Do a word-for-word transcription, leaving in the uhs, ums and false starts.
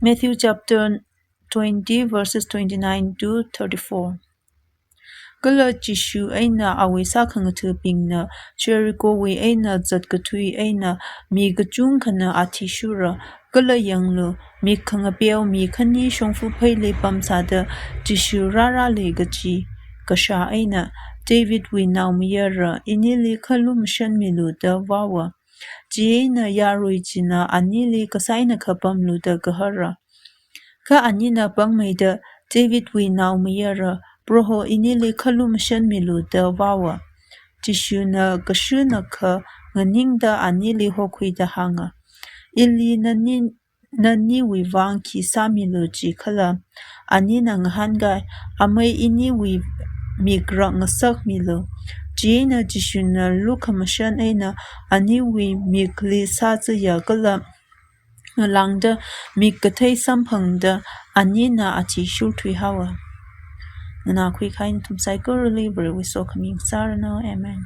Matthew chapter twenty, verses twenty-nine to thirty-four. Kala Jishu eina awui sākhangatha̱bingna Jerichowui eina zatkathui eina mi kachungkhana athishura. Kala yanglu, mik khangapeo mi khani shongfa pheili pamsāda Jishu rārāli kachi kasha eina, "Davidwui Naomayara, inili kha lumashanmilu," da vāva. Chieina yarui china anili, "Kasaina khapamlu," da kahara. Kha anina pāngmeida, "Davidwui Naomayara, Proho, inili kha lumashanmilu," da vāva. Jishuna kashunakha nganingda anili hokhuida hānga, "Ili nani, naniwui vang khi sāmilu jikhala?" Anina ngahānkai, "Amei, iniwui mik rak ngasakmilu." Chieina Jishuna lukhamashan eina aniwui mikli sāzaya kala ngalāngda mik kathei samphangda anina athishurthuihaowa. Nganākhui kahai nathum saikorali Varewui sokhami ngasāranu. Amen.